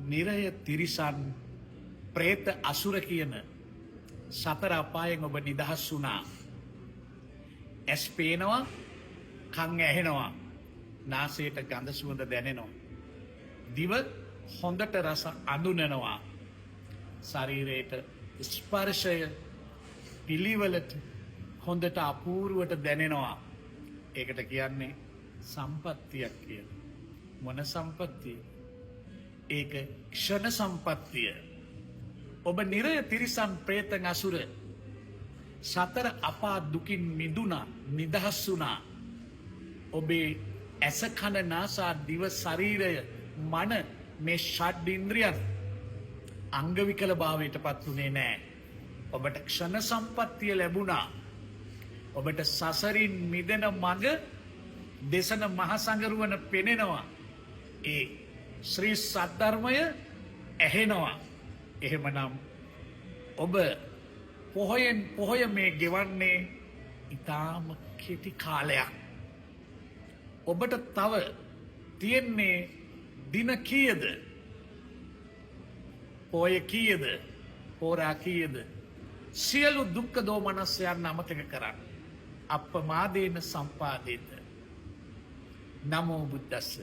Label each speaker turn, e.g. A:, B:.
A: නිරය තිරිසන් ප්‍රේත අසුර කියන සතර අපායෙන් ඔබ නිදහස් වුණා. ඇස් පේනවා, කන් ඇහෙනවා, නාසයට ගඳ සුවඳ දැනෙනවා. දිව හොඳට රස අඳුනනවා. ශරීරයට ස්පර්ශය පිළිවෙලට හොඳට අපූර්වට දැනෙනවා. ඒකට කියන්නේ සම්පත්තියක් කියලා. මොන සම්පත්තිය? ඒක ක්ෂණ සම්පත්තිය. ඔබ නිරය තිරිසන් ප්‍රේතන් අසුර සතර අපා දුකින් මිදුණා, නිදහස් වුණා. ඔබේ ඇස කන නාසා දිව ශරීරය මන මේ ෂඩ් ඉන්ද්‍රියන් අංග විකල භාවයට පත් වුණේ නෑ. ඔබට ක්ෂණ සම්පත්තිය ලැබුණා. ඔබට සසරින් මිදෙන මඟ දෙසන මහ සඟරුවන පෙනෙනවා. ඒ ශ්‍රී සද්ධර්මය ඇහෙනවා. එහෙමනම් ඔබ පොහොයෙන් පොහොය මේ ගෙවන්නේ ඉතාම කෙටි කාලයක්. ඔබට තව තියෙන්නේ දින කීයද? පොය කීයද? හෝරා කීයද? සියලු දුක්ඛ දෝමනස්යන් අමතක කරන්න. අප්පමාදේන සම්පාදේත. නමෝ බුද්දස්ස.